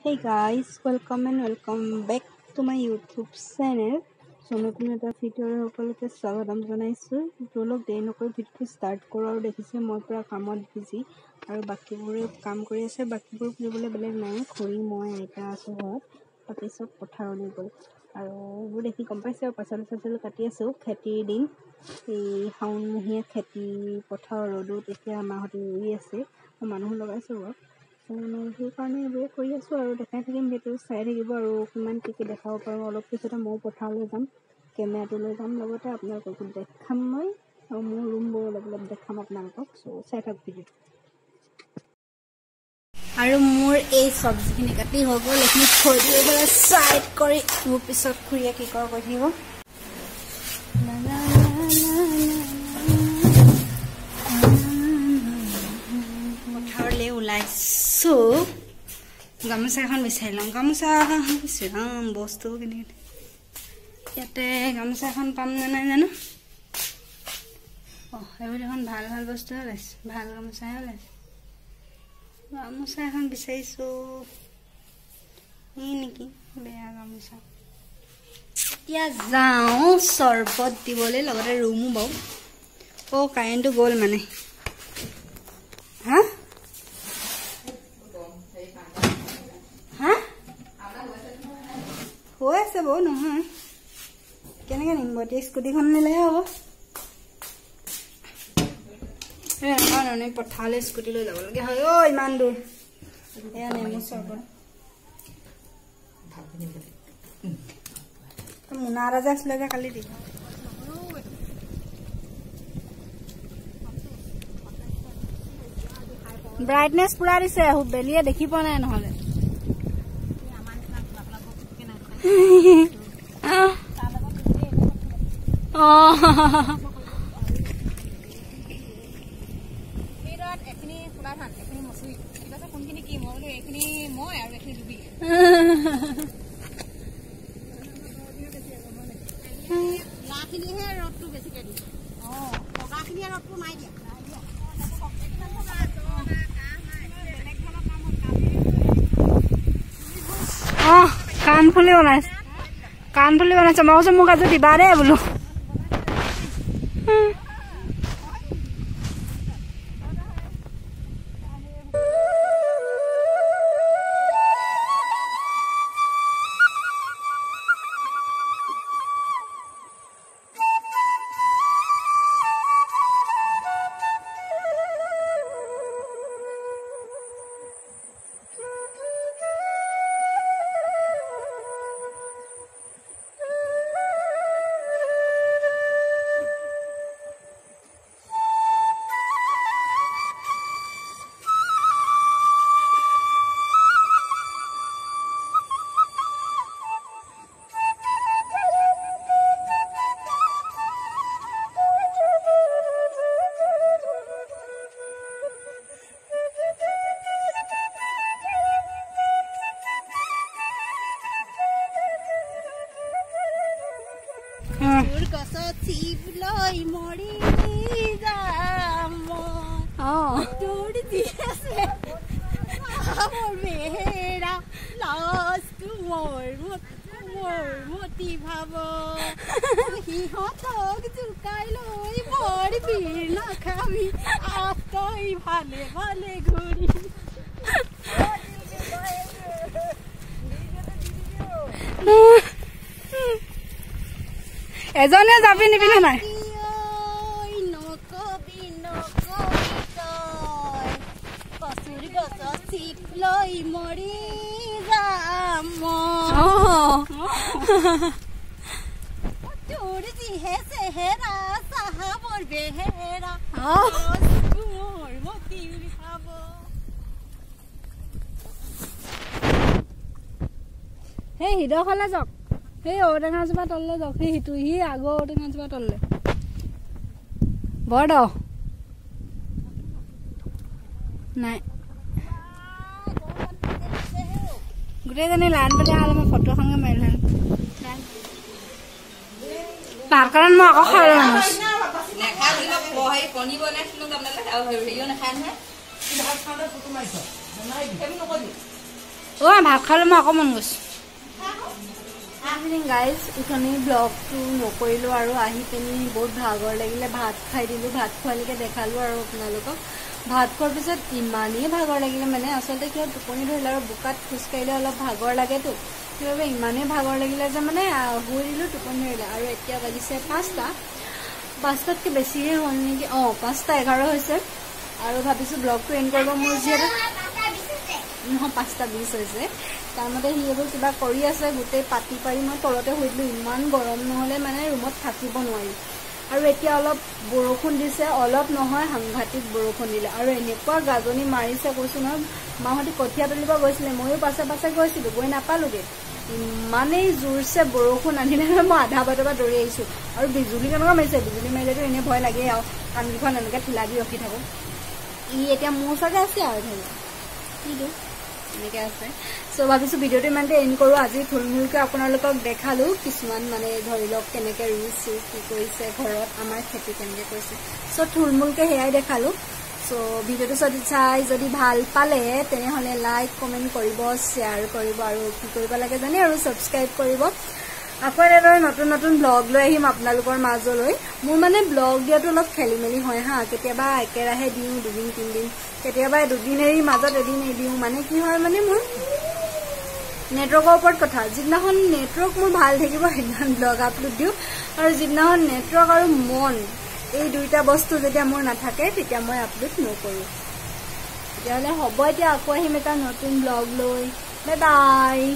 Hey guys, welcome and welcome back to my YouTube channel. So নতুন এটা ভিডিঅ'ৰ সকলোকে স্বাগতম জনাইছোঁ। ব'লক দেৰি নকৰি ভিডিঅ'টো ষ্টাৰ্ট কৰোঁ। আৰু দেখিছে মই পূৰা কামত বিজি আৰু বাকীবোৰে কাম কৰি আছে। বাকীবোৰ বুলিবলৈ বেলেগ নাই, খুৰী, মই, আইতা আছোঁ ঘৰত, বাকী চব পথাৰলৈ গ'ল। আৰু এইবোৰ দেখি গম পাইছে আৰু পাচলি চাচলি কাটি আছোঁ। খেতিৰ দিন, এই শাওণমহীয়া খেতি পথাৰৰ ৰ'দত এতিয়া মাহঁতে ৰুই আছে, মানুহ লগাইছোঁ বাৰু। সেইকাৰণে এইবোৰে কৰি আছোঁ আৰু দেখাই থাকিম, সেইটো চাই থাকিব আৰু কিমান কি কি দেখাব পাৰোঁ। অলপ পিছতে ময়ো পথাৰলৈ যাম, কেমেৰাটো লৈ যাম, লগতে আপোনালোককো দেখাম মই আৰু মোৰ ৰুমবোৰ অলপ অলপ দেখাম আপোনালোকক। চ' চাই থাকক ভিডিঅ'টো। আৰু মোৰ এই চব্জিখিনি কাটি হৈ গ'ল, এইখিনি থৈ দিওঁ এইফালে চাইড কৰি। মোৰ পিছত খুৰীয়ে কি কৰে কৰি থাকিব। পথাৰলৈ ওলাইছোঁ, গামোচা এখন বিচাৰি লওঁ। গামোচা ৰাম বস্তু কেনেকৈ ইয়াতে গামোচা এখন পাম নে নাই জানো। অঁ, সেইবোৰ দেখোন ভাল ভাল বস্তুহে ওলাইছে, ভাল গামোচাহে ওলাইছে। গামোচা এখন বিচাৰিছোঁ, এই নেকি বেয়া গামোচা। এতিয়া যাওঁ চৰবত দিবলৈ, লগতে ৰুমো বাৰু। অ' কাৰেণ্টটো গ'ল মানে। হা হা হৈ আছে বাৰু, নহয় কেনেকৈ নিম বাৰু এতিয়া, স্কুটিখন নিলেহে হ'ব। এনেকুৱা পথাৰলৈ স্কুটি লৈ যাবলগীয়া হয় অ' ইমান দূৰ। এয়া নেমু চৰবত, মোনা এটা যে আছিলে যে কালি দি। ব্ৰাইটনেছ পুৰা দিছে, বেলিয়ে দেখি পোৱা নাই নহ'লে। কাণফুলি বনাইছে, কাণফুলি বনাইছে। মই কৈছো মোক আজি দিবা দেই বোলো। গছত চিপ লৈ মৰি যাম, তোৰ দি আছে মোৰ বেহেৰা লাজটো মোৰ মোৰ মতি ভাব, সিহঁতক জোকাই লৈ বৰ বীৰ নাখাবি, তই ভালে ভালে ঘূৰি। এজনে যাবি নিবিনে নাই। নকবি নকবি তই কচুৰ গছত চিপ লৈ মৰি যাম, তোৰ যিহে চেহেৰা চাহাবৰ বেহেৰা মোৰ মতিৰ ভাব। সেই সিডোখৰলৈ যাওক, সেই ঔটেঙাজোপা তললৈ যাওক, সেই সিটো সি আগৰ ঔটেঙাজোপা তললৈ বৰ দ নাই। গোটেইজনী লাইন পাতি হ'লে মই ফটো এখনকে মাৰিলোঁ। ভাত কাৰণ মই আকৌ খাই নহয়। অ' ভাত খালে মই আকৌ মন গৈছে। ইভিনিং গাইজ, উঠনি ব্লগটো নকৰিলোঁ আৰু আহি পিনি বহুত ভাগৰ লাগিলে, ভাত খাই দিলোঁ। ভাত খোৱালৈকে দেখালোঁ আৰু আপোনালোকক। ভাত খোৱাৰ পিছত ইমানেই ভাগৰ লাগিলে, মানে আচলতে কিয় টোপনি ধৰিলে আৰু বোকাত খোজকাঢ়িলে অলপ ভাগৰ লাগেতো, সেইবাবে ইমানেই ভাগৰ লাগিলে যে মানে শুই দিলোঁ, টোপনি ধৰিলে। আৰু এতিয়া বাজিছে 5টা, 5টাতকৈ বেছিহে হ'ল নেকি, অঁ 5:11 হৈছে। আৰু ভাবিছোঁ ব্লগটো এণ্ড কৰিব, মোৰ যিহেতু নহয় 5:20 হৈছে। তাৰমতে সি এইবোৰ কিবা কৰি আছে, গোটেই পাতি পাৰি মই তলতে শুই দিলোঁ, ইমান গৰম, নহ'লে মানে ৰুমত থাকিব নোৱাৰি। আৰু এতিয়া অলপ বৰষুণ দিছে, অলপ নহয় সাংঘাতিক বৰষুণ দিলে, আৰু এনেকুৱা গাজনি মাৰিছে কৈছোঁ নহয়। মাহঁতি কঠীয়া তুলিব গৈছিলে, ময়ো পাছে পাছে গৈছিলোঁ, গৈ নাপালোগৈ, ইমানেই জোৰছে বৰষুণ আনিলে মই আধা বাটৰ পৰা দৌৰি আহিছোঁ। আৰু বিজুলী কেনেকুৱা মাৰিছে, বিজুলী মাৰিলেতো এনেই ভয় লাগেই আৰু, কাণকেইখন এনেকৈ ঠিলা দি ৰখি থাকোঁ। ই এতিয়া মোৰ ওচৰতে আছে আৰু ধৰি লওক কিটো এনেকৈ আছে। চ' ভাবিছোঁ ভিডিঅ'টো ইমানতে এণ্ড কৰোঁ। আজি থুলমূলকৈ আপোনালোকক দেখালোঁ কিছুমান, মানে ধৰি লওক কেনেকৈ ৰুইছোঁ, কি কৰিছে ঘৰত, আমাৰ খেতি কেনেকৈ কৰিছে, চ' থুলমূলকৈ সেয়াই দেখালোঁ। চ' ভিডিঅ'টো চাই যদি ভাল পালে তেনেহ'লে লাইক কমেণ্ট কৰিব, শ্বেয়াৰ কৰিব, আৰু কি কৰিব লাগে জানে, আৰু ছাবস্ক্ৰাইব কৰিব। আকৌ এনেদৰে নতুন নতুন ব্লগ লৈ আহিম আপোনালোকৰ মাজলৈ। মোৰ মানে ব্লগ দিয়াটো অলপ খেলি মেলি হয় হা, কেতিয়াবা একেৰাহে দিওঁ 2 দিন 3 দিন, কেতিয়াবা দুদিন এৰি মাজত এদিন এৰি দিওঁ। মানে কি হয়, মানে মোৰ নেটৱৰ্কৰ ওপৰত কথা। যিদিনাখন নেটৱৰ্ক মোৰ ভাল থাকিব সেইদিনাখন ব্লগ আপলোড দিওঁ, আৰু যিদিনাখন নেটৱৰ্ক আৰু মন এই দুইটা বস্তু যেতিয়া মোৰ নাথাকে তেতিয়া মই আপলোড নকৰোঁ। তেতিয়াহ'লে হ'ব, এতিয়া আকৌ আহিম এটা নতুন ব্লগ লৈ। Bye bye.